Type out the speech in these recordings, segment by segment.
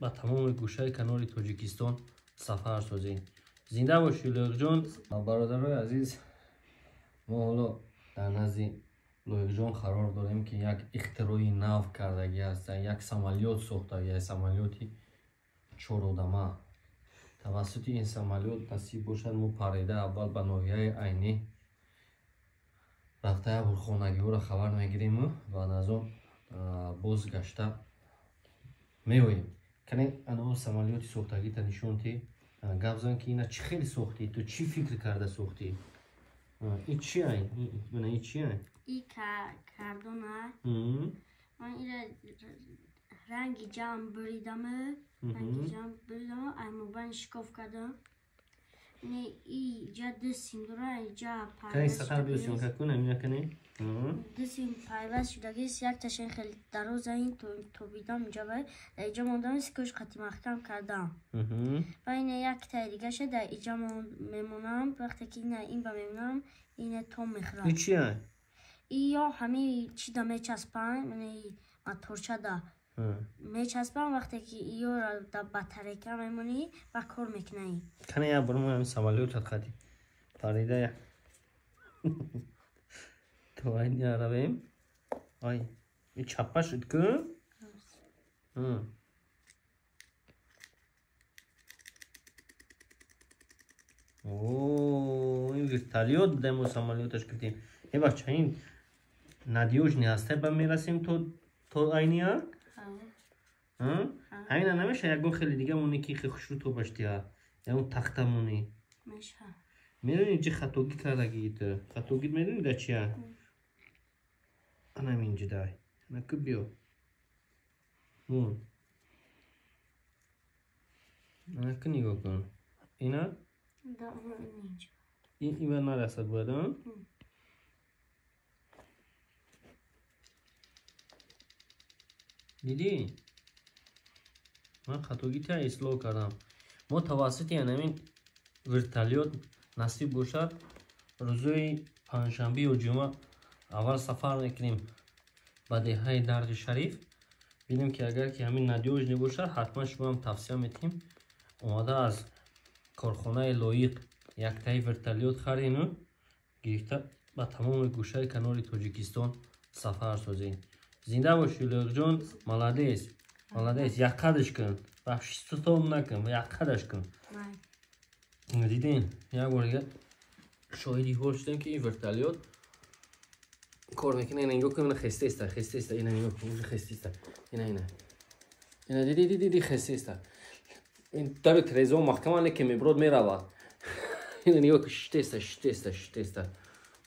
ба тамоми гӯшаи канори Тоҷикистон сафар созем. Зинда бошӣ, Лоиқҷон. Бародарои азиз, мо ҳоло дар назди Лоиқҷон қарор дорем, ки як ихтирои нав кардагӣ аст, як самолёт сохтагӣ, самолёти чородама. Тавассути ин самолёт насиб бошад, мо парида аввал ба ноҳияи Айнӣ рафта як бурхонагиҳоро хабар мегириму баъд аз он боз гашта меоем. Кане ано самолёти сохтагита нишон ти, гап зан, ки ина чӣ хеле сохтӣ, ту чӣ фикр карда сохтӣ? И чи ай? Ина и чи ай? И кардона. Ман ира ранги ҷамъ буридам, ранги ҷамъ буридам, ай мобайн шикоф кардам. Не, и ҷа ду сим дора, ҷа Кани сахар биё, съёмка кун, амина кани. Ду сим пайваст шудагист, якташен хеле дароза, ин тобидам инҷа, дар иҷа мондам, сикош қати маҳкам кардам. Ва ина яктаи дигаша дар иҷа мемонам, вақте ки ина ин ба мемонам, ина том мехӯрам. И чи ай? И ё ҳами чида мечаспанд, моторчада мечаспам, вақте ки иёра дар батарейка мемонӣ ва кор мекунаӣ. Кане як бор мо ҳами самолётат қати парида я то Айни равем. Ай, и чаппа шуд ку? О, ин вертолёт буда, мо самолёташ кардем. Э бача, ин надёжный ҳаста, ба мерасем то Айния? Ҳамина намеша ягон хеле дига моне, ки хе хушрӯ тобаш диҳад, ягон тахта моне? Медонӣ, ҷи хатогӣ кардагӣ ту? Хатогӣ медонӣ дар чия? Анам инҷидай, анаку биё, мон, анаку нигоҳ кун, ина ин ива нарасад бояд. Дидӣ, ман хатогита ислоҳ кардам. Мо тавассути анамин вертолёт насиб бошад, рӯзои панҷшанбе ё ҷумъа аввал сафар мекунем ба деҳаи Дарғи Шариф, бинем, ки агар ки ҳамин надёжный бошад, ҳатман шумоам тавсия метиҳем, омада аз корхонаи Лоиқ яктаи вертолёт харину гирифта ба тамоми гӯшаи канори Тоҷикистон сафар созем. Зинда бошӣ, Лоиқҷон, молодец, молодец. Якқадаш кун, бахшистотом накун, якқадаш кун. Дидем, як бор дига шоҳиди ҳол шудем, ки ин вертолёт кор мекунад. Ина нигоҳ кун, ина хестеста, хестеста, ина нигоҳ кун, уже хестеста, ина, ина, ина, диди, диди, диди, хестеста. Ин дари трезо маҳкама, лекин меброд, меравад. Ина нигоҳ кун, шиштеста, шиштеста, шиштеста.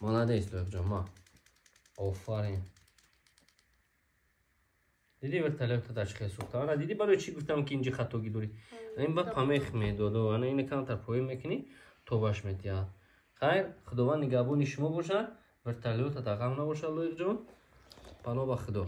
Молодец, Лоиқҷон, ма офарин. Диди, вертолёта дар чӣ хел сӯхта? Ана дидӣ, барои чӣ гуфтам, ки инҷи хатогӣ дорӣ? Ин ба памех медоду, ана ина камтар поин мекунӣ, тобаш метиҳад. Хайр, Худованд нигаҳбони шумо бошад, вертолёта дар ғам набошад. Лоиқҷон, паноҳ ба Худо.